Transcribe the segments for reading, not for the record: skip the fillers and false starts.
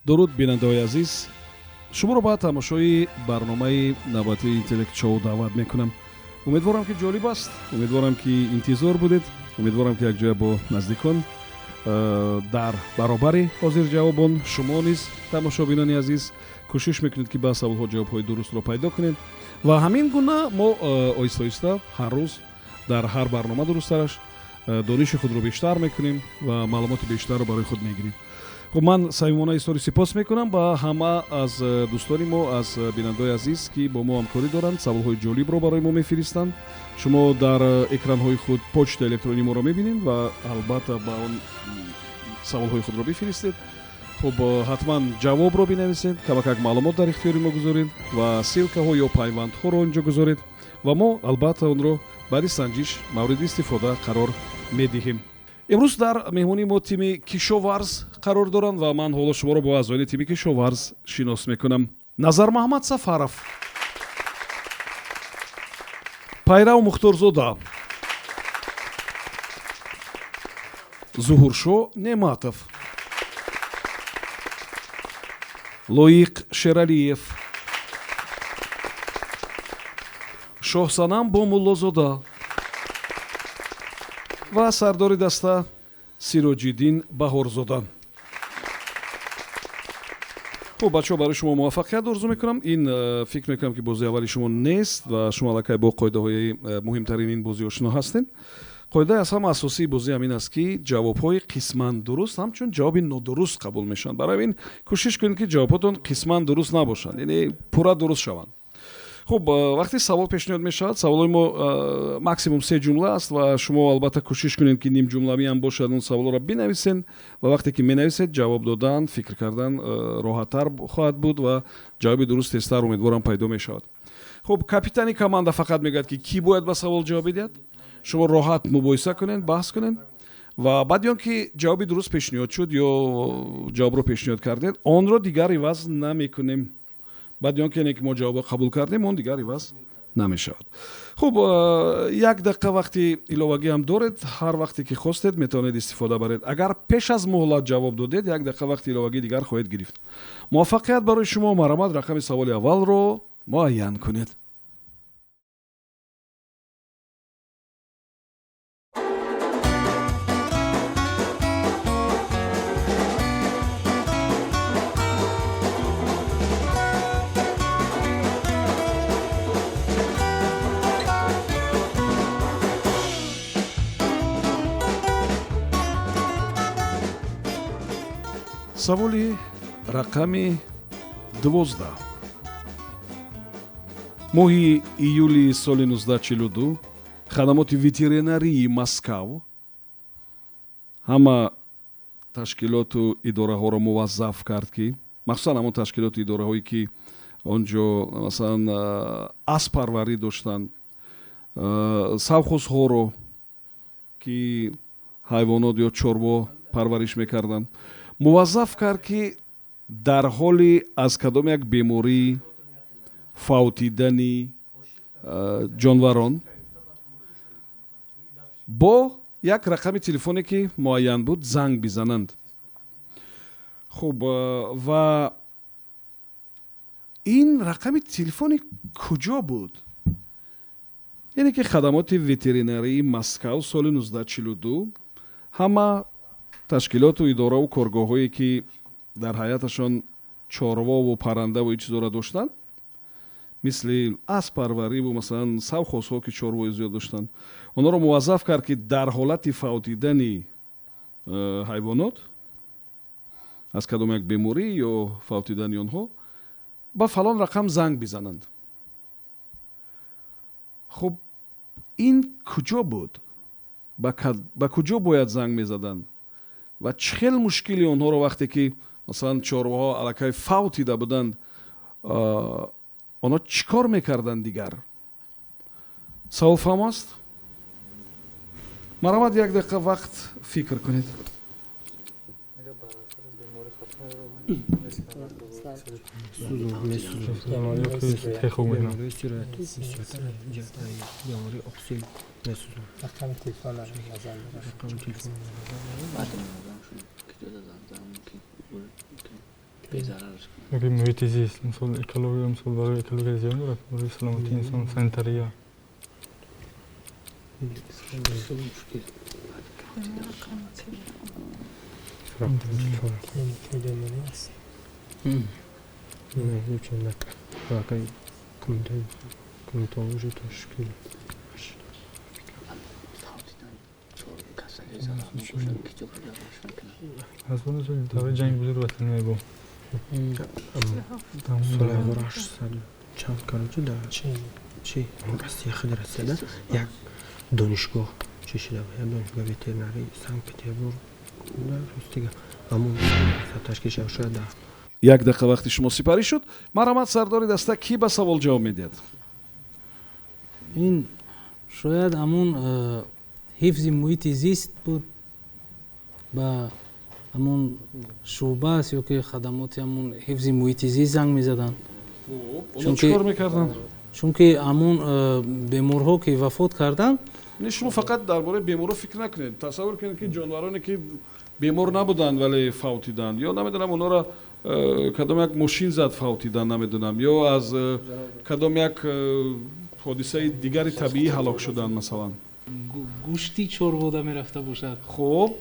Дуруд, бинандаҳои азиз, шуморо ба тамошои барномаи навбатии Интеллект Шоу даъват мекунам. Умедворам, ки ҷолиб аст, умедворам, ки интизор будед, умедворам, ки якҷоя бо наздикон дар баробари ҳозирҷавобон шумо низ, тамошобинони азиз, кӯшиш мекунед, ки ба саволҳо ҷавобҳои дурустро пайдо кунед. Ва ҳамин гуна мо оҳиста оҳиста ҳар рӯз дар ҳар барнома, дурусттараш, дониши худро бештар мекунем ва маълумоти бештарро барои худ мегирем. Хуб, ман самимона изҳори сипос мекунам ба ҳама аз дӯстони мо, аз бинандаои азиз, ки бо мо ҳамкорӣ доранд, саволҳои ҷолибро барои мо мефиристанд. Шумо дар экранҳои худ почтаи электронии моро мебинед ва албатта ба он саволҳои худро бифиристед. Хуб, ҳатман ҷавобро бинависед, камакак маълумот дар ихтиёри мо гузоред ва ссылка ҳо ё пайвандҳоро инҷо гузоред ва мо албатта онро баъди санҷиш мавриди истифода қарор медиҳем. Имрӯз дар меҳмонии мо тими Кишоварз қарор доранд ва ман ҳоло шуморо бо аъзоёни тими Кишоварз шинос мекунам. Назар Маҳмад Сафаров, Пайрав Мухторзода, Зуҳуршо Неъматов, Лоиқ Шералиев, Шоҳсанам Бомуллозода ва сардори даста Сироҷиддин Баҳорзода. Хуб, бачаҳо, барои шумо муваффақият орзу мекунам. Ин фикр мекунам, ки бозии аввали шумо нест ва шумо аллакай бо қоидаҳои муҳимтарини ин бозӣ ошино ҳастед. Қоидаи аз ҳама асосии бозӣ ҳамин аст, ки ҷавобҳои қисман дуруст ҳамчун ҷавоби нодуруст қабул мешаванд. Барои ин кӯшиш кунед, ки ҷавобҳотон қисман дуруст набошанд, яъне пурра дуруст шаванд. Хуб, вақте савол пешниҳод мешавад, саволҳои мо максимум се ҷумла аст ва шумо албатта кӯшиш кунед, ки нимҷумлавӣ ҳам бошад, он саволҳоро бинависед. Ва вақте ки менависед, ҷавоб додан, фикр кардан роҳаттар хоҳад буд ва ҷавоби дуруст тезтар, умедворам, пайдо мешавад. Хуб, капитани команда фақат мегӯяд, ки кӣ бояд ба савол ҷавоб бидиҳад. Шумо роҳат мубоҳиса кунед, баҳс кунед ва баъди он ки ҷавоби дуруст пешниҳод шуд ё ҷавобро пешниҳод кардед, онро дигар иваз намекунем. Баъди он ки мо ҷавобро қабул кардем, он дигар иваз намешавад. Хуб, як дақиқа вақти иловагӣ ҳам доред, ҳар вақте ки хостед, метавонед истифода баред. Агар пеш аз муҳлат ҷавоб додед, як дақиқа вақти иловагӣ дигар хоҳед гирифт. Муваффақият барои шумо. Марҳамат, рақами саволи аввалро муайян кунед. Саволи рақами 12. Моҳи июли соли 1942 хадамоти ветеринарии Москав ҳама ташкилоту идораҳоро муваззаф кард, ки махсусан ҳамон ташкилоту идораҳое, ки он ҷо, масалан, аспарварӣ доштанд, совхозҳоро, ки ҳайвонот ё чорво парвариш мекарданд, муваззаф кард, ки дар ҳоли аз кадом як беморӣ фавтидани ҷонварон бо як рақами телефоне, ки муайян буд, занг бизананд. Хуб, ва ин рақами телефони куҷо буд? Яъне ки хадамоти ветеринарии Москав соли 1942 ҳама ташкилоту идораву коргоҳҳое, ки дар ҳайаташон чорвову паррандаву ин чизоро доштанд, мисли аспарвариву, масалан, совхозҳо, ки чорвои зиёд доштанд, онҳоро муваззаф кард, ки дар ҳолати фавтидани ҳайвонот аз кадом як беморӣ ё фавтидани онҳо ба фалон рақам занг бизананд. Хуб, ин куҷо буд? Ба куҷо бояд занг мезаданд ва чӣ хел мушкили онҳоро, вақте ки, масалан, чорвоҳо аллакай фавтида буданд, онҳо чӣ кор мекарданд дигар? Савол фаҳм аст? Марҳамат, як дақиқа вақт фикр кунед. Муҳити зист, мисол экология, мисол барои экология зиён дорад, барои саломатии инсон, санитария. Аз он давраи ҷанги бузурги ватанӣ мебу. Соли 1800 чанд, короче, да чи Россия, худи Россияда як донишгоҳ чӣ шуда буд, як донишгоҳи ветеринарии Санкт-Петербург ростига ҳамон ташкил шуда, шояд да. Як дақиқа вақти шумо сипарӣ шуд. Марҳамат, сардори даста, кӣ ба савол ҷавоб медиҳад? Ин шояд ҳамун ҳифзи муҳити зист буд, ба ҳамун шӯъба аст ё ки хадамоти ҳамун ҳифзи муҳити зист занг мезаданд. Онҳо чӣ кор мекарданд? Чунки ҳамун беморҳо ки вафот карданд. Не, шумо фақат дар бораи беморҳо фикр накунед. Тасаввур кунед, ки ҷонвароне ки бемор набуданд, вале фавтиданд, ё намедонам, онҳоро кадом як мошин зад, фавтиданд, намедонам, ё аз кадом як ҳодисаи дигари табиӣ ҳалок шуданд, масалан. Гӯшти чорвода мерафта бошад. Хуб,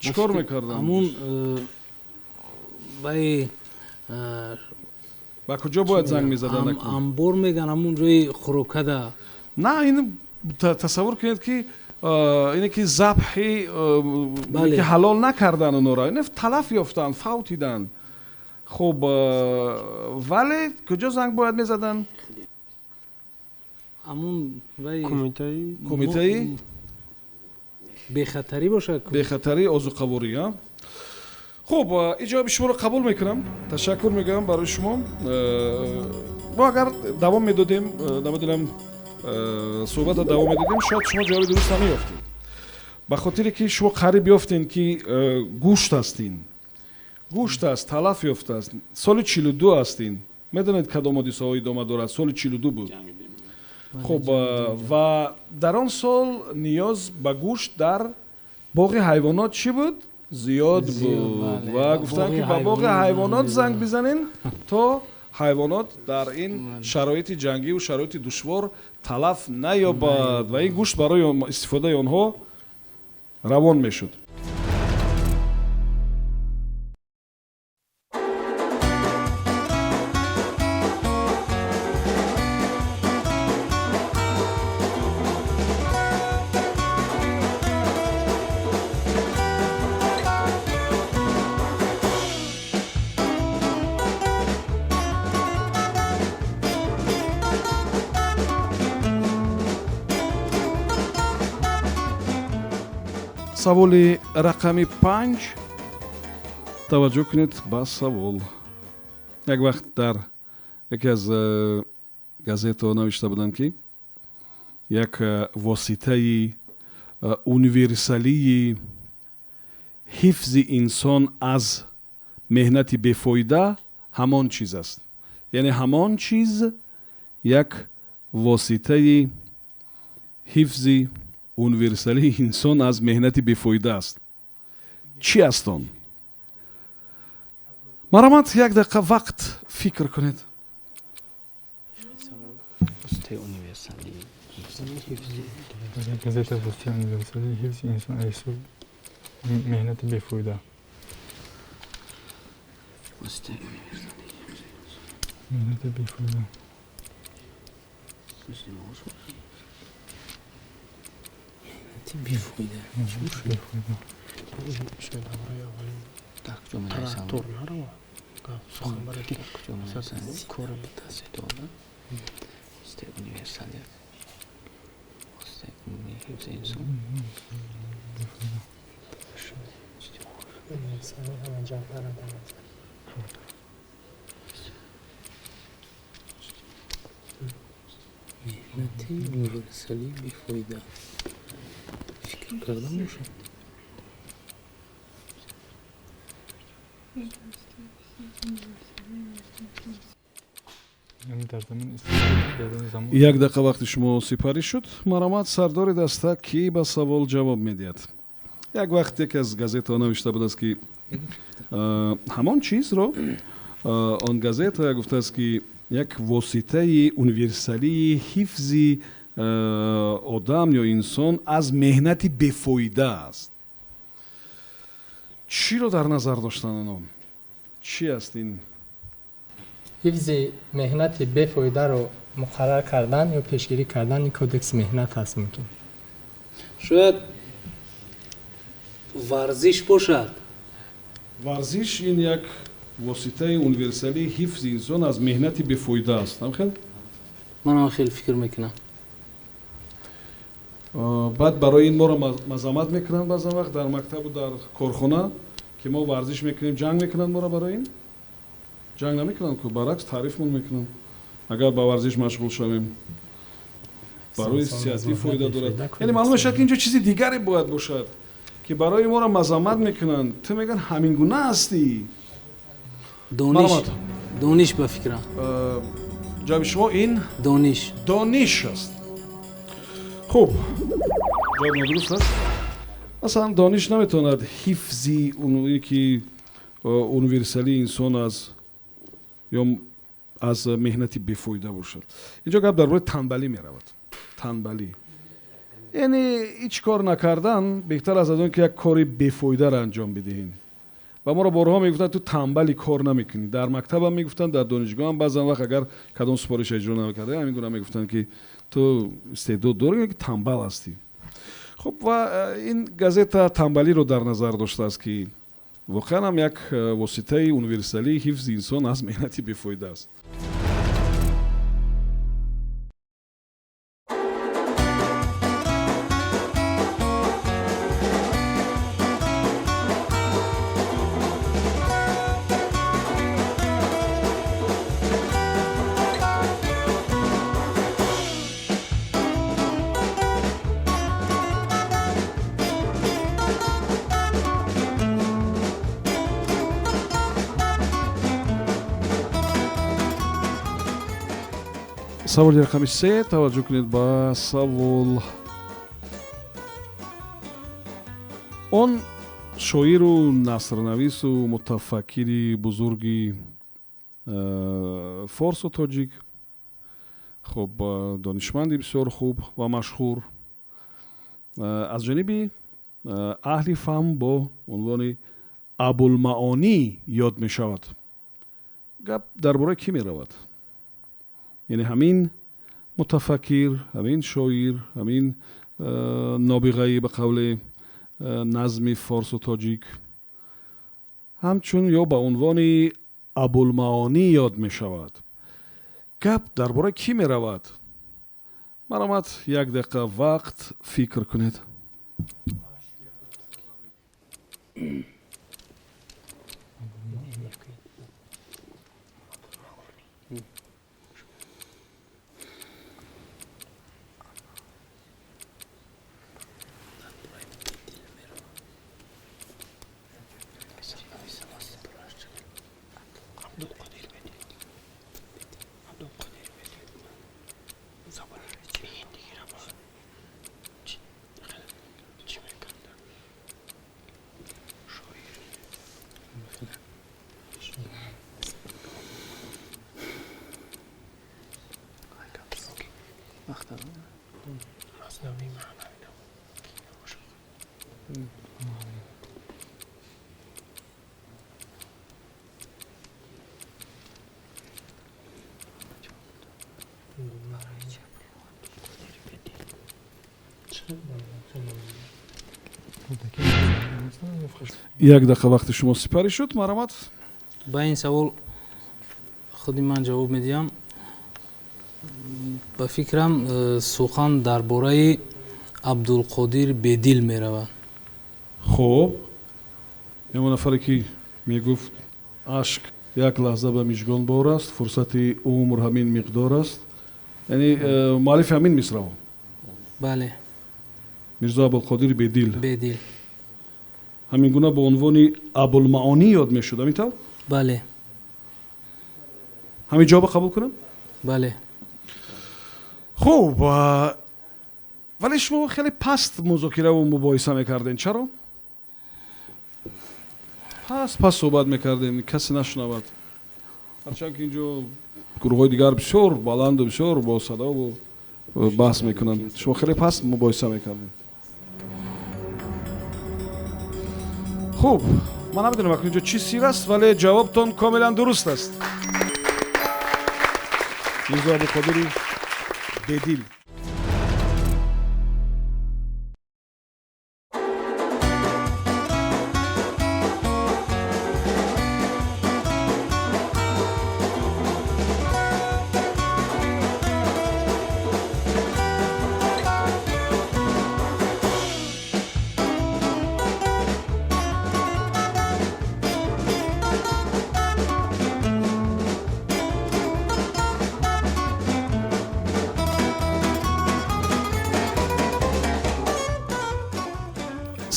чӣ кор мекарданд? Ҳамун вай ба куҷо бояд занг мезаданд? Амбор меган, ҳамун ҷои хӯрокада. На, ин тасаввур кунед, ки ине ки забҳи ки ҳалол накарданд онҳоро, ине талаф ёфтанд, фавтиданд. Хуб, вале куҷо занг бояд мезаданд? Ҳамун вай кумитаи бехатарӣ бошад, бехатарии озуқаворӣ. Хуб, ин ҷавоби шуморо қабул мекунам, ташаккур мегӯям барои шумо. Мо агар давом медодем, намедонам, суҳбатро давом медодем, шояд шумо ҷавоби дуруст намеёфтед, ба хотире ки шумо қариб ёфтем, ки гӯшт ҳастин, гӯшт аст, талаф ёфтааст, соли 42 ҳастин. Медонед, кадом ҳодисаҳо идома дорад? Соли 42 буд. Хуб, ва дар он сол ниёз ба гӯшт дар боғи ҳайвонот чӣ буд? Зиёд буд. Ва гуфтанд, ки ба боғи ҳайвонот занг бизанен, то ҳайвонот дар ин шароити ҷангиву шароити душвор талаф наёбад ва ин гӯшт барои истифодаи онҳо равон мешуд. Саволи рақами 5. Таваҷҷӯҳ кунед ба савол. Як вақт дар яке аз газетаҳо навишта буданд, ки як воситаи универсалии ҳифзи инсон аз меҳнати бефоида ҳамон чиз аст. Яъне ҳамон чиз як воситаи ҳифзи универсалии инсон аз меҳнати бефоида аст. Чӣ аст он? Марҳамат, як дақиқа вақт фикр кунед. Газета воситаи универсалии ҳифзи инсон аз меҳнати бефоида. Меҳнати бефоида. Бефоида. Бефоида. Трактор нарава, сухан барои кор. Меҳнати универсалии бефоида фикр карда бошад. Як дақиқа вақти шумо сипарӣ шуд. Марҳамат, сардори даста, кӣ ба савол ҷавоб медиҳад? Як вақт яке аз газетаҳо навишта будааст, ки ҳамон чизро Он газета гуфтааст, ки як воситаи универсалии ҳифзи одам ё инсон аз меҳнати бефоида аст. Чиро дар назар доштанд оно? Чӣ аст ин? Ҳифзи меҳнати бефоидаро муқаррар кардан ё пешгирӣ кардани кодекси меҳнат аст мумкин. Шояд варзиш бошад. Варзиш ин як воситаи универсалии ҳифзи инсон аз меҳнати бефоида аст, ҳамхел? Ман ҳам хеле фикр мекунам. Баъд барои ин моро мазаммат мекунанд баъзан вақт дар мактабу дар корхона, ки мо варзиш мекунем, ҷанг мекунанд моро барои ин? Ҷанг намекунанд ку, баръакс таърифмон мекунанд, агар ба варзиш машғул шавем, барои сиҳатӣ фоида дорад. Яъне маълум мешавад, ки инҷо чизи дигаре бояд бошад, ки барои моро мазаммат мекунанд. Ту мегӯянд, ҳамин гуна ҳастӣ. Дониш, дониш ба фикрам. Ҷавоби шумо ин дониш. Дониш аст. Хуб, ҷавоб нодуруст аст. Масалан, дониш наметавонад ҳифзи ки универсалии инсон аз ё аз меҳнати бефоида бошад. Инҷо гап дар бораи танбалӣ меравад. Танбалӣ яъне ҳеҷ кор накардан беҳтар аст аз он ки як кори бефоидаро анҷом бидиҳем. Ва моро борҳо мегуфтанд, ту танбали, кор намекунӣ. Дар мактабам мегуфтанд, дар донишгоҳам баъзан вақт агар кадом супориша иҷро намекарда, ҳамин гуна мегуфтанд, ки ту истеъдод дорӣ, ки танбал ҳастӣ. Хуб, ва ин газета танбалиро дар назар доштааст, ки воқеан ҳам як воситаи универсалии ҳифзи инсон аз меҳнати бефоида аст. Саволи рақами се. Таваҷҷӯҳ кунед ба савол. Он шоиру насрнавису мутафаккири бузурги форсу тоҷик, хуб, донишманди бисёр хуб ва машҳур, аз ҷониби аҳли фаҳм бо унвони Абулмаонӣ ёд мешавад. Гап дар бораи кӣ меравад? Яъне ҳамин мутафаккир, ҳамин шоир, ҳамин нобиғаи ба қавли назми форсу тоҷик ҳамчун ё ба унвони Абулмаонӣ ёд мешавад. Гап дар бораи кӣ меравад? Марҳамат, як дақиқа вақт фикр кунед. Як дақиқа вақти шумо сипарӣ шуд, марҳамат. Ба ин савол худи ман ҷавоб медиҳам. Ба фикрам, сухан дар бораи Абдулқодир Бедил меравад. Хуб, ҳамон нафаре, ки мегуфт: ашк як лаҳза ба мижгон бор аст, фурсати умр ҳамин миқдор аст, яъне муаллифи ҳамин мисраъ? Бале. Мирзо Абдулқодир Бедил. Бедил. Ҳамин гуна бо унвони Абулмаонӣ ёд мешуд, ҳамин тавр? Бале. Ҳамин ҷавоба қабул кунам? Бале. Хуб, вале шумо хеле паст музокираву мубоҳиса мекардем. Чаро паст паст суҳбат мекардем, касе нашунавад? Ҳарчанд ки инҷо гурӯҳҳои дигар бисёр баланду бисёр бо садову баҳс мекунанд, шумо хеле паст мубоҳиса мекардед. Хуб, ман намедонам акнун инҷо чӣ сир аст, вале ҷавобтон комилан дуруст аст. Мирзо Абуқодири Бедил.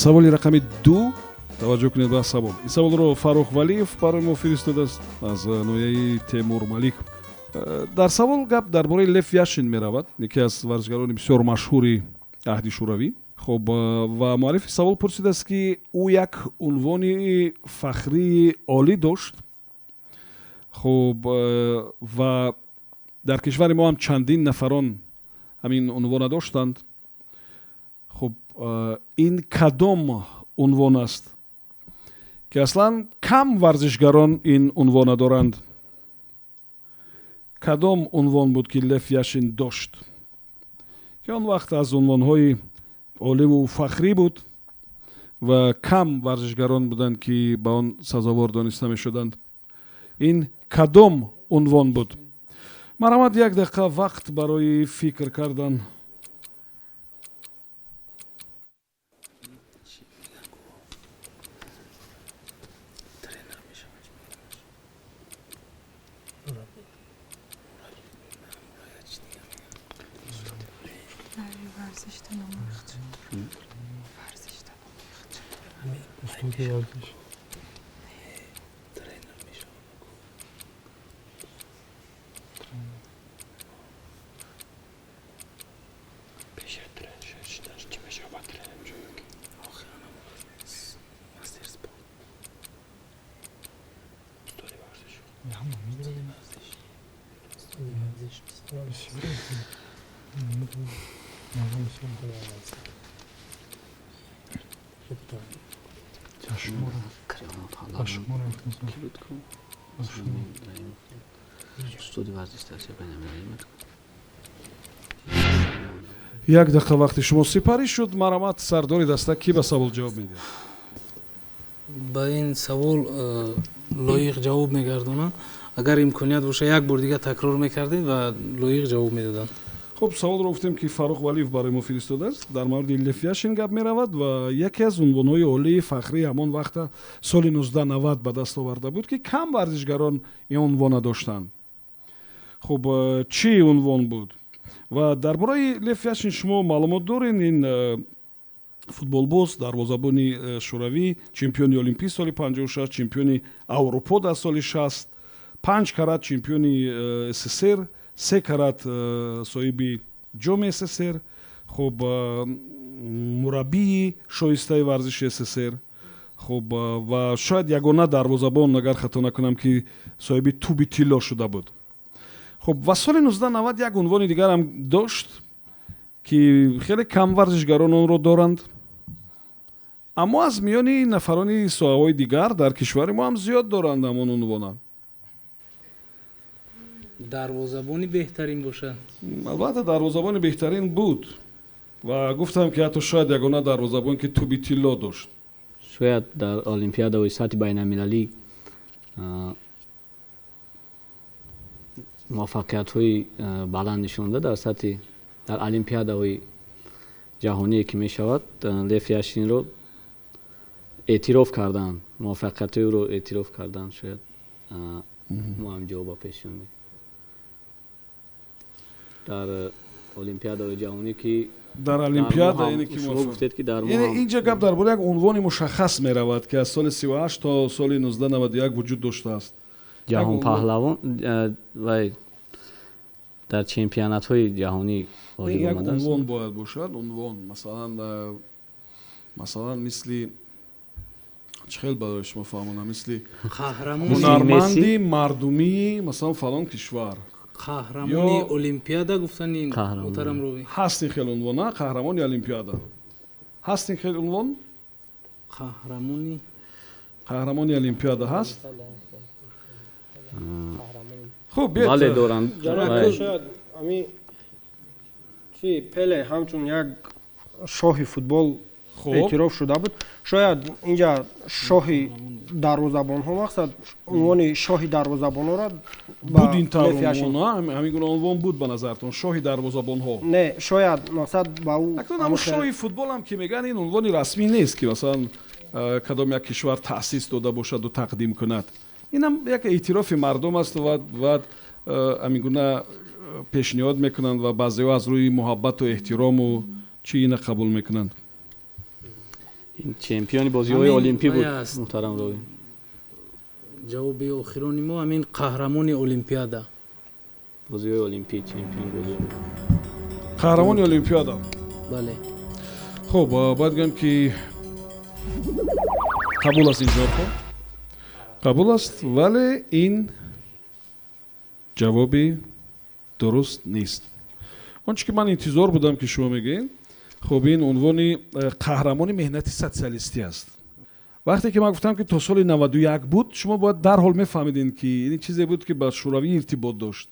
Саволи рақами 2. Таваҷҷӯҳ кунед ба савол. Ин саволро Фаррух Валиев барои мо фиристодааст аз ноҳияи Темурмалик. Дар савол гап дар бораи Лев Яшин меравад, яке аз варзишгарони бисёр машҳури аҳди Шӯравӣ. Хуб, ва муаллифи савол пурсидааст, ки ӯ як унвони фахрии олӣ дошт. Хуб, ва дар кишвари мо ҳам чандин нафарон ҳамин унвона доштанд. Хуб, ин кадом унвон аст, ки аслан кам варзишгарон ин унвона доранд? Кадом унвон буд, ки Лев Яшин дошт, ки он вақт аз унвонҳои оливу фахрӣ буд ва кам варзишгарон буданд, ки ба он сазовор дониста мешуданд? Ин кадом унвон буд? Марҳамат, як дақиқа вақт барои фикр кардан. Як дақиқа вақти шумо сипарӣ шуд. Марҳамат, сардори даста, кӣ ба савол ҷавоб медиҳад? Ба ин савол лоиқ ҷавоб мегардонанд. Агар имконият боша, як бор дигар такрор мекардем ва лоиқ ҷавоб медоданд. Хуб, саволро гуфтем, ки Фаррух Валиев барои мо фиристодааст. Дар мавриди Лев Яшин гап меравад ва яке аз унвонҳои олии фахрии ҳамон вақта соли 1990 ба даст оварда буд, ки кам варзишгарон ин унвона доштанд. Хуб, чӣ унвон буд? Ва дар бораи Лев Яшин шумо маълумот доред? Ин футболбоз, дарвозабони шӯравӣ, чемпиони олимпӣ соли 56, чемпиони Аврупо дар соли 60, 5 карат чемпиони СССР, 3 карат соҳиби ҷоми СССР, хуб, мураббии шоистаи варзиши СССР, хуб, ва шояд ягона дарвозабон, агар хато накунам, ки соҳиби туби тилло шуда буд. Хуб, ва соли 1990 як унвони дигарам дошт, ки хеле кам варзишгарон онро доранд, аммо аз миёни нафарони соҳаҳои дигар дар кишвари мо ҳам зиёд доранд ҳамон унвона. Дарвозабони беҳтарин бошад? Албатта, дарвозабони беҳтарин буд ва гуфтам, ки ҳатто шояд ягона дарвозабон, ки туби тилло дошт. Шояд дар олимпиадаҳои сатҳи байналмилалӣ муваффақиятҳои баланд нишонда, дар сатҳи дар олимпиадаҳои ҷаҳоние ки мешавад, Лев Яшинро эътироф карданд, муваффақиятҳои ӯро эътироф карданд. Шояд мо ҳам ҷавоба пешниҳод мекунем. Дар олимпиадаҳои ҷаҳонӣ ки дар олимпиада яъне ки гуфтед, ки дар инҷа гап дар бораи як унвони мушаххас меравад, ки аз соли 38 то соли 1991 вуҷуд доштааст. Ҷаҳонпаҳлавон вай дар чемпионатҳои ҷаҳонӣ як унвон бояд бошад, унвон масалан мисли Чӣ хел барои шумо фаҳмонам, мисли ҳунарманди мардумии, масалан, фалон кишвар. Қаҳрамони олимпиада гуфтани, муҳтарам ровӣ. Ҳаст ин хел унвон, а? Қаҳрамони олимпиада ҳаст ин хел унвон? Қаҳрамони олимпиада ҳаст. Хуб. Бале, доранд. Шояд ами чи Пеле ҳамчун як шоҳи футбол эътироф шуда буд, шояд инҷа шоҳи дарвозабонҳо, мақсад, унвони шоҳи дарвозабонҳоро. Буд ин тавр унвон, ҳамин гуна унвон буд ба назартон, шоҳи дарвозабонҳо? Не, шояд, мақсад, ба ӯ. Акнун шоҳи футболам ки мегӯянд, ин унвони расмӣ нест, ки масалан кадом як кишвар таъсис дода бошаду тақдим кунад. Инам як эътирофи мардум аст ва ҳамин гуна пешниҳод мекунанд ва баъзеҳо аз рӯи муҳаббату эҳтирому чӣ ина қабул мекунанд. Ин чемпиони бозиҳои олимпӣ буд, муҳтарам ровӣ. Ҷавоби охирони мо ҳамин, қаҳрамони олимпиада. Бозиҳои олимпӣ, чемпион бозиҳои. Қаҳрамони олимпиада. Бале. Хуб, бояд гӯям, ки қабул аст ин ҷавобҳо, қабул аст, вале ин ҷавоби дуруст нест. Он чӣ ки ман интизор будам, ки шумо мегӯед, хуб, ин унвони қаҳрамони меҳнати социалистӣ аст. Вақте ки ман гуфтам, ки то соли 91 буд, шумо бояд дарҳол мефаҳмидем, ки ин чизе буд, ки ба шӯравӣ иртибот дошт.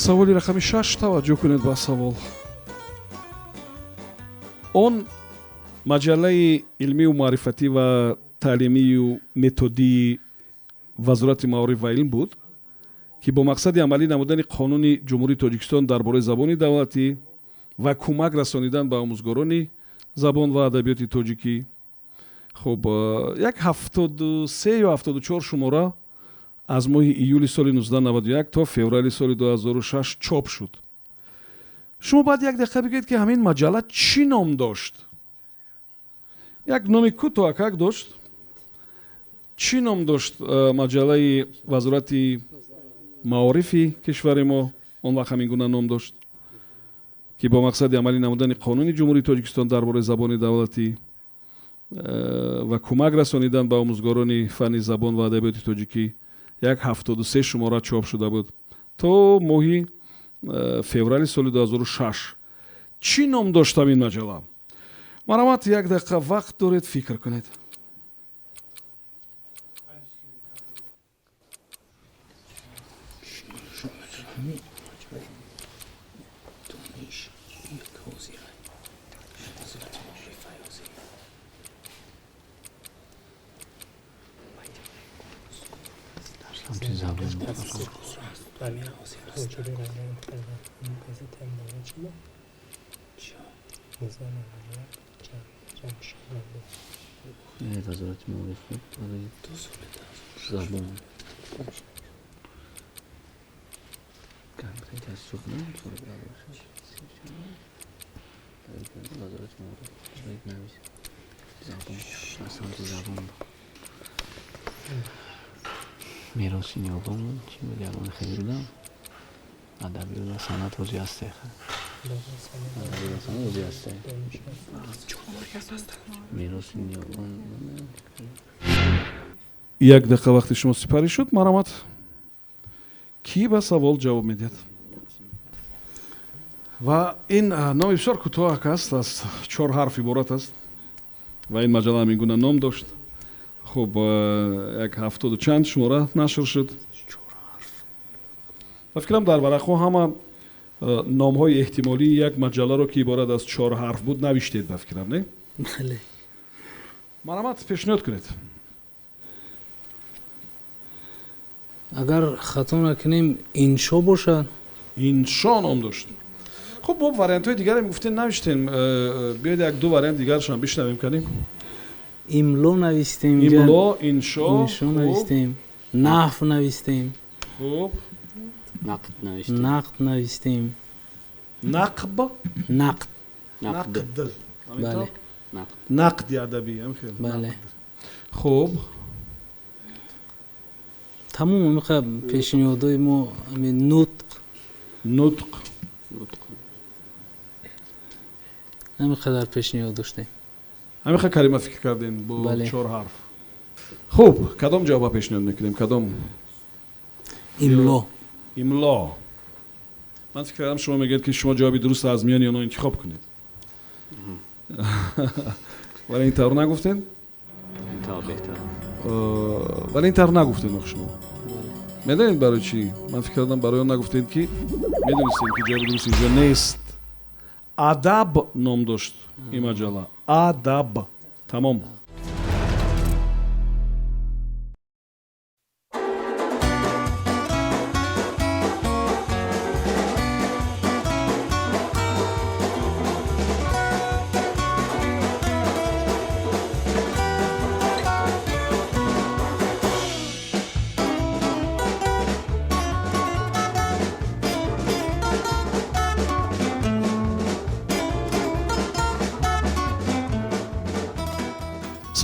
Саволи рақами 6. Таваҷҷӯҳ кунед ба савол. Он маҷаллаи илмию маърифатӣ ва таълимию методии Вазорати маориф ва илм буд, ки бо мақсади амалӣ намудани Қонуни Ҷумҳурии Тоҷикистон дар бораи забони давлатӣ ва кӯмак расонидан ба омӯзгорони забон ва адабиёти тоҷикӣ, хуб, як 73 ё 74 шумора аз моҳи июли соли 1991 то феврали соли 2006 чоп шуд. Шумо бояд як дақиқа бигӯед, ки ҳамин маҷалла чӣ ном дошт. Як номи кӯтоҳакак дошт. Чӣ ном дошт маҷаллаи Вазорати маорифи кишвари мо? Он вақт ҳамин гуна ном дошт, ки бо мақсади амалӣ намудани Қонуни Ҷумҳурии Тоҷикистон дар бораи забони давлатӣ ва кӯмак расонидан ба омӯзгорони фанни забон ва адабиёти тоҷикӣ як 73 шумора чоп шуда буд то моҳи феврали соли 2006. Чӣ ном дошт ҳамин маҷалла? Марҳамат, як дақиқа вақт доред, фикр кунед. Вазорати маориф буд барои забон. Вазорати маориф забон, аз самти забон мероси ниёгон буд, чӣ буд, ягон хеле будам. Адабиёт ва санъат ҳозир ҳасте, адабиёт ва санъат ҳозир ҳасте, мероси ниёгон. Як дақиқа вақти шумо сипарӣ шуд. Марҳамат, кӣ ба савол ҷавоб медиҳад? Ва ин номи бисёр кӯтоҳак аст, аз чор ҳарф иборат аст ва ин маҷалла ҳамин гуна ном дошт. Хуб, як ҳафтоду чанд шумора нашр шуд. Ба фикрам, дар варақҳо ҳама номҳои эҳтимолии як маҷалларо, ки иборат аз чор ҳарф буд, навиштед, ба фикрам, не? Бале. Марҳамат, пешниҳод кунед. Агар хато накунем, Иншо бошад. Иншо ном дошт. Хуб, бо вариантҳои дигаре мегуфтем, навиштем. Биёед як ду вариант дигарашам бишнавем канем. Имло навистем. Имло, иншо. Иншо навистем. Наҳв навистем. Хуб. Нақд навиштем. Нақд навистем. Нақб? Нақд. Нақд. Бале. Нақди адабӣ, ам хел. Бале. Хуб. Тамом ҳамиқа пешниҳодҳои мо ҳамин нутқ. Нутқ. Ҳамин қадар пешниҳод доштем. Ҳамин калима фикр кардем бо чор ҳарф. Хуб, кадом ҷавоба пешниҳод мекунем? Кадом? Имло. Имло. Ман фикр кардам шумо мегӯед ки шумо ҷавоби дурустро аз миёни онҳо интихоб кунед. Вале ин тавр нагуфтем? Ин тавр беҳтар. Вале ин тавр нагуфтем ох шумо. Медонед барои чӣ? Ман фикр кардам барои он нагуфтем ки медонистем ки ҷавоби дуруст инҷо нест. Адаб ном дошт ин маҷалла. Адаб. Тамом.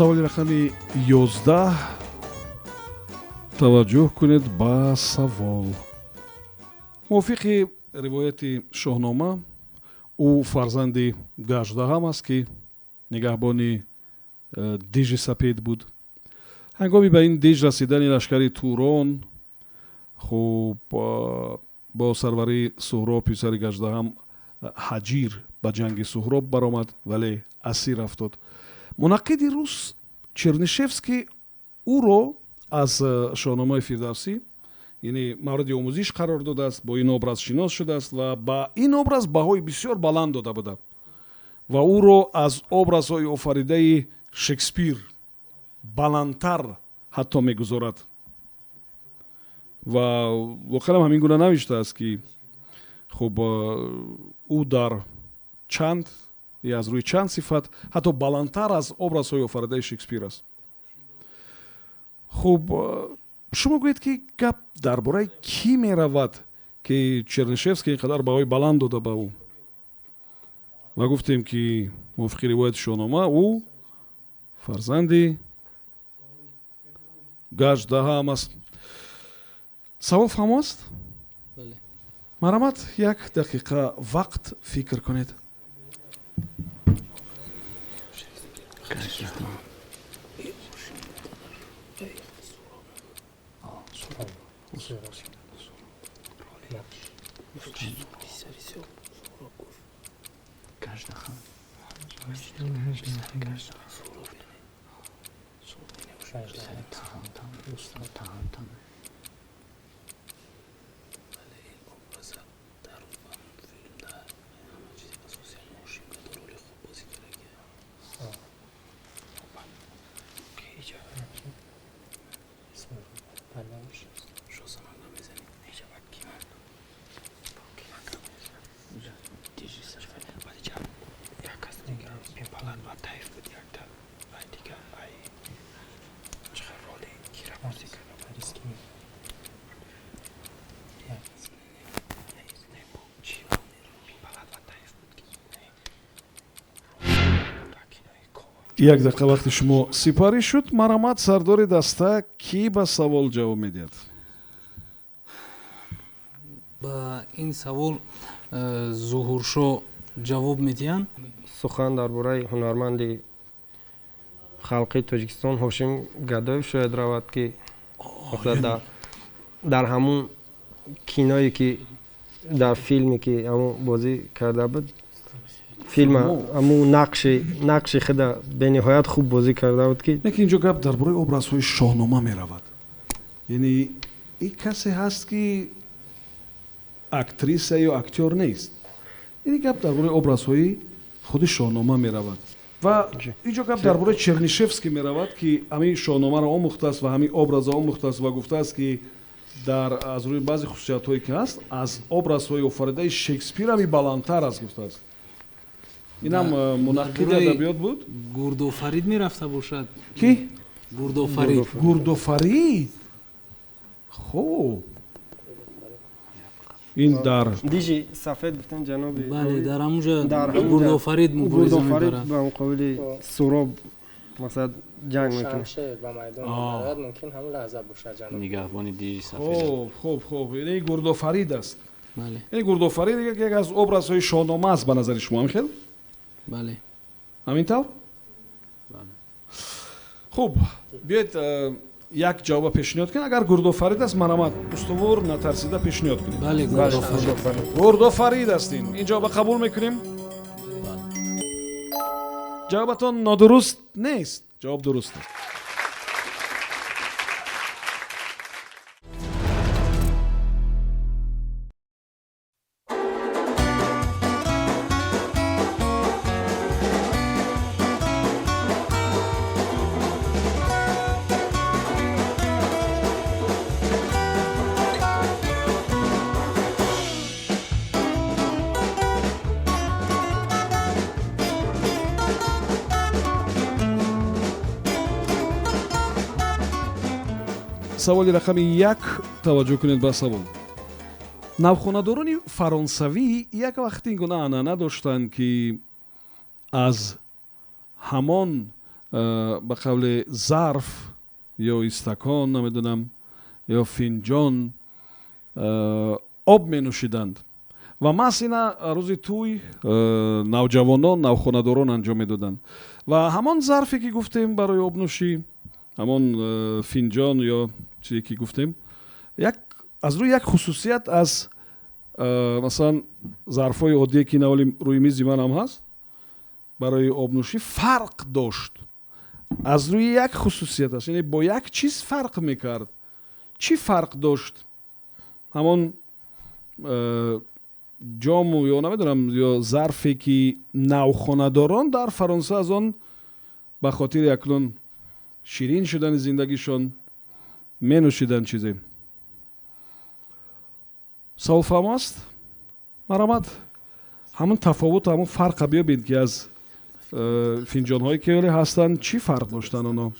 Саволи рақами 11. Таваҷҷӯҳ кунед ба савол. Мувофиқи ривояти Шоҳнома, ӯ фарзанди Гаждаҳам аст, ки нигаҳбони дижи сапед буд. Ҳангоми ба ин диж расидани лашкари Турон, хуб, бо сарварии Суҳроб писари Гаждаҳам Ҳаҷир ба ҷанги Суҳроб баромад, вале асир афтод. Мунаққиди рус Чернишевский ӯро аз Шоҳномаи Фирдавсӣ, яъне мавриди омӯзиш қарор додааст, бо ин образ шинос шудааст ва ба ин образ баҳои бисёр баланд дода буда ва ӯро аз образҳои офаридаи Шекспир баландтар ҳатто мегузорад. Ва воқеан ҳамин гуна навиштааст ки хуб, ӯ дар чанд аз рӯи чанд сифат ҳатто баландтар аз образҳои офаридаи Шекспир аст. Хуб, шумо гӯед ки гап дар бораи кӣ меравад ки Чернишевский ин қадар баҳои баланд дода ба ӯ? Ва гуфтем ки мувофиқи ривояти Шоҳнома ӯ фарзанди Гаждаҳам аст. Савол фаҳмо аст? Марҳамат, як дақиқа вақт фикр кунед. Як дақиқа вақти шумо сипарӣ шуд. Марҳамат, сардори даста, кӣ ба савол ҷавоб медиҳад? Ба ин савол Зуҳуршо ҷавоб медиҳанд. Сухан дар бораи ҳунарманди халқии Тоҷикистон Ҳошим Гадоев шояд равад, ки дар ҳамун киное ки дар филме ки ҳамун бозӣ карда буд, филм ҳамун нақши худа бениҳоят хуб бозӣ карда буд ки. Лекин инҷо гап дар бораи образҳои Шоҳнома меравад. Яъне ин касе ҳаст ки актриса ё актёр нест. Ин гап дар бораи образҳои худи Шоҳнома меравад. Ва инҷо гап дар бораи Чернишевский меравад ки ҳамин Шоҳномаро омӯхтааст ва ҳамин образро омӯхтааст ва гуфтааст ки Дар аз рӯи баъзе хусусиятҳое ки ҳаст, аз образҳои офаридаи Шекспир ҳами баландтар аст гуфтааст. Инам мунаққиди адабиёт буд. Гурдофарид мерафта бошад. Ки? Гурдофарид. Гурдофарид. Хуб, ин дар дижи сафед гуфтан ҷаноби. Бале, дар ҳамунҷа Гурдофарид мубориза мебарад. Ба муқобили Суроб мақсад ҷанг мекунад. Ба майдон мебарад, мумкин ҳамон лаҳза бошад ҷаноб. Нигаҳбони дижи сафед. Хуб, хуб, хуб, ин Гурдофарид аст. Бале. Ин Гурдофарид як аз образҳои Шоҳнома аст ба назари шумо, ҳамин хел? Бале. Ҳамин тавр? Бале. Хуб, биёед як ҷавоба пешниҳод кунед. Агар Гурдофарид аст, марҳамат, устувор, натарсида пешниҳод кунед. Бале, Гурдофарид. Гурдофарид аст ин. Ин ҷавоба қабул мекунем? Ҷавобатон нодуруст нест. Ҷавоб дуруст аст. Саволи рақами 1. Таваҷҷӯҳ кунед ба савол. Навхонадорони фаронсавӣ як вақт ин гуна анъана доштанд, ки аз ҳамон ба қавли зарф ё истакон, намедонам, ё финҷон об менӯшиданд ва маҳз ина рӯзи тӯй навҷавонон, навхонадорон анҷом медоданд ва ҳамон зарфе ки гуфтем барои обнӯшӣ, ҳамон финҷон ё чизе ки гуфтем, як аз рӯи як хусусият аз масалан зарфҳои оддие ки наволи рӯи мизи ман ҳам ҳаст барои обнӯшӣ фарқ дошт. Аз рӯи як хусусияташ, яъне бо як чиз фарқ мекард. Чӣ фарқ дошт? Ҳамон ҷому ё намедонам ё зарфе ки навхонадорон дар Фаронса аз он ба хотири акнун ширин шудани зиндагишон менӯшиданд чизе. Савол фаҳм аст? Марҳамат, ҳамон тафовут, ҳамон фарқа биёбед, ки аз финҷонҳое ки оле ҳастанд чӣ фарқ доштанд онҳо?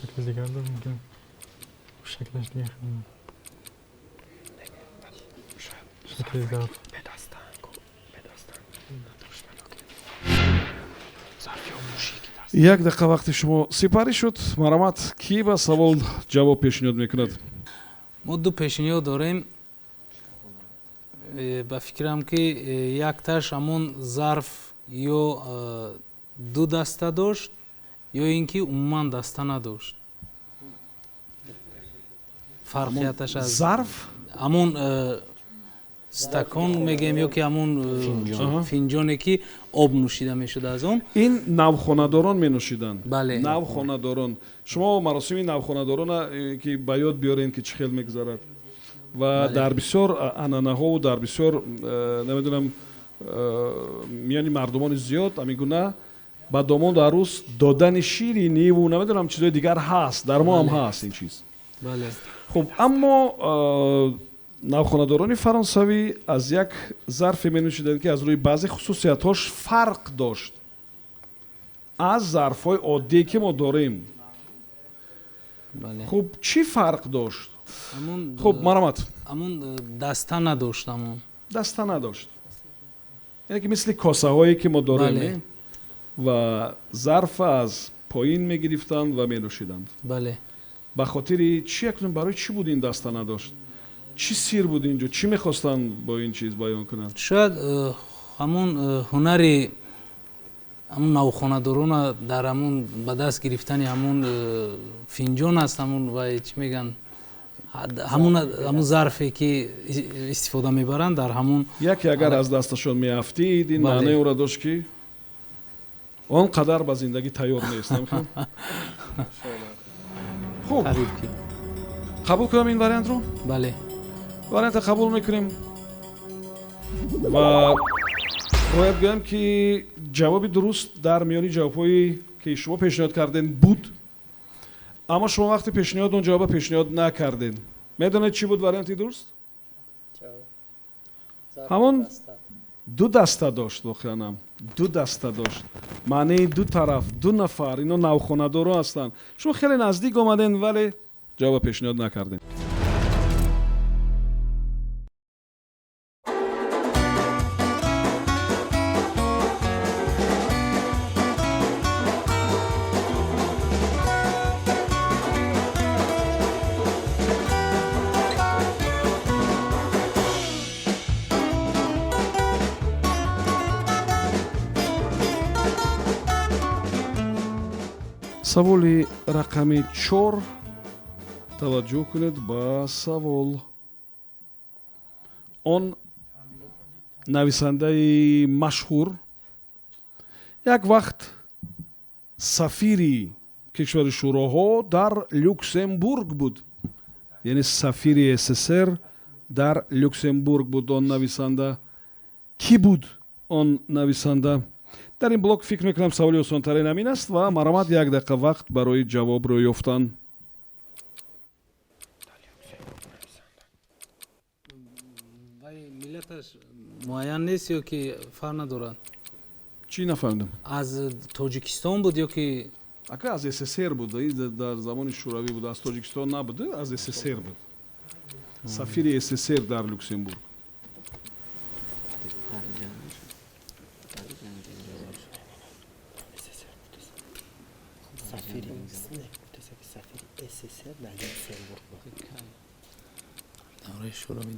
Шакли дигар дор мумкин. Шаклаш дигар. Шакли зарф. Як дақиқа вақти шумо сипарӣ шуд. Марҳамат, кӣ ба савол ҷавоб пешниҳод мекунад? Мо ду пешниҳод дорем. Ба фикрам ки якташ ҳамон зарф ё ду даста дошт, ё ин ки умуман даста надошт. Фарқияташ аз зарф? Ҳамон стакон мегӯем ё ки ҳамон финҷоне ки об нӯшида мешуд аз он. Ин навхонадорон менӯшиданд. Бале. Навхонадорон. Шумо маросими навхонадорона ки ба ёд биёрен ки чӣ хел мегузарад ва дар бисёр ананаҳову дар бисёр намедонам миёни мардумони зиёд ҳамин гуна ба домоду арӯс додани шириниву намедонам чизҳои дигар ҳаст. Дар мо ҳам ҳаст ин чиз. Хуб, аммо навхонадорони фаронсавӣ аз як зарфе менӯшиданд, ки аз рӯи баъзе хусусиятҳош фарқ дошт аз зарфҳои оддие ки мо дорем. Хуб, чӣ фарқ дошт? Хуб, марҳамат. Ҳамон даста надошт. Ҳамон даста надошт, яъне ки мисли косаҳое ки мо дорем. Ва зарфа аз поин мегирифтанд ва менӯшиданд. Бале. Ба хотири чӣ акнун, барои чӣ буд ин даста надошт? Чӣ сир буд инҷо? Чӣ мехостанд бо ин чиз баён кунанд? Шояд ҳамон ҳунари ҳамон навхонадорона дар ҳамон ба даст гирифтани ҳамон финҷон аст, ҳамон вай чӣ мегӯянд, ҳамон зарфе ки истифода мебаранд дар ҳамон. Яке агар аз дасташон меафтид, ин маънаи ӯро дошт ки он қадар ба зиндагӣ тайёр нест. Хуб, қабул кунам ин вариантро? Бале. Варианта қабул мекунем ва бояд гӯям ки ҷавоби дуруст дар миёни ҷавобҳое ки шумо пешниҳод кардем буд, аммо шумо вақти пешниҳод он ҷавоба пешниҳод накардед. Медонед чӣ буд варианти дуруст? Ҳамон ду даста дошт, воқеанам ду даста дошт, маънии ду тараф, ду нафар, ино навхонадоро ҳастанд. Шумо хеле наздик омадем, вале ҷавоба пешниҳод накардем. Саволи рақами 4. Таваҷҷӯҳ кунед ба савол. Он нависандаи машҳур як вақт сафири кишвари Шӯроҳо дар Люксембург буд, яъне сафири СССР дар Люксембург буд. Он нависанда кӣ буд? Он нависанда дар ин блок фикр мекунам саволи осонтарин ҳамин аст ва марамат як дақиқа вақт барои ҷавобро ёфтан. Миллаташ муайян нест ё ки фарқ надорад? Чӣ нафаҳмидам? Аз Тоҷикистон буд ё ки ака аз СССР буд, дар замони Шӯравӣ буд, аз Тоҷикистон набуд, аз СССР буд. Сафири СССР дар Люксембург. СССР дар Люксембург буд. Давраи Шӯравӣ.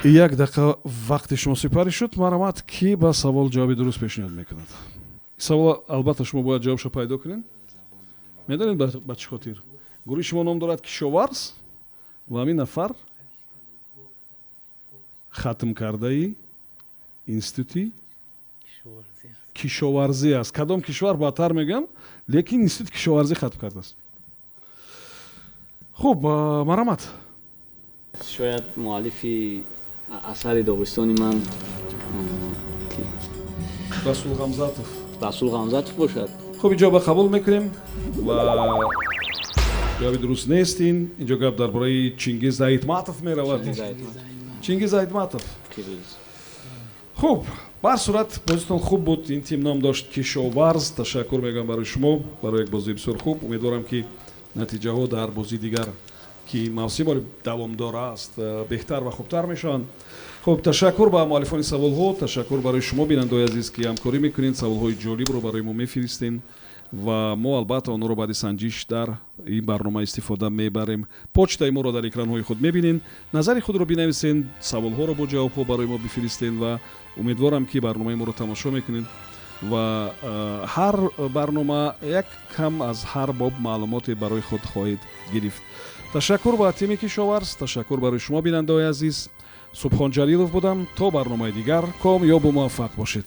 Як дақиқа вақти шумо сипарӣ шуд. Марамат, кӣ ба савол ҷавоби дуруст пешниҳод мекунад? Савол албатта шумо бояд ҷавобшо пайдо кунед. Медонед ба чӣ хотир? Гурӯҳи шумо ном дорад Кишоварз ва ҳамин нафар хатмкардаи институти кишоварзӣ аст. Кадом кишвар баъдтар мегӯям, лекин институти кишоварзӣ хатм кардааст. Хуб, марамат. Шояд муаллифи асари Доғистони ман Расул Ғамзатов. Расул Ғамзатов бошад. Хуб, иҷоба қабул мекунем ва ҷавоби дуруст нест. Ин инҷо гап дар бораи Чингиз Айтматов меравад. Чингиз Айтматов. Хуб, ба ҳар сурат бозитон хуб буд. Ин тим ном дошт Кишоварз. Ташаккур мегӯям барои шумо барои як бозии бисёр хуб. Умедворам ки натиҷаҳо дар бозии дигар ки мавсим ҳоле давомдор аст беҳтар ва хубтар мешаванд. Хуб, ташаккур ба муаллифони саволҳо, ташаккур барои шумо бинандаои азиз ки ҳамкорӣ мекунед, саволҳои ҷолибро барои мо мефиристед ва мо албатта онҳоро баъди санҷиш дар ин барнома истифода мебарем. Почтаи моро дар экранҳои худ мебинед, назари худро бинависед, саволҳоро бо ҷавобҳо барои мо бифиристед ва умедворам ки барномаи моро тамошо мекунед ва ҳар барнома як кам аз ҳар боб маълумоте барои худ хоҳед гирифт. Ташаккур ба тими Кишоварз, ташаккур барои шумо бинандаои азиз. Субҳон Ҷалилов будам. То барномаи дигар комёбу муваффақ бошед.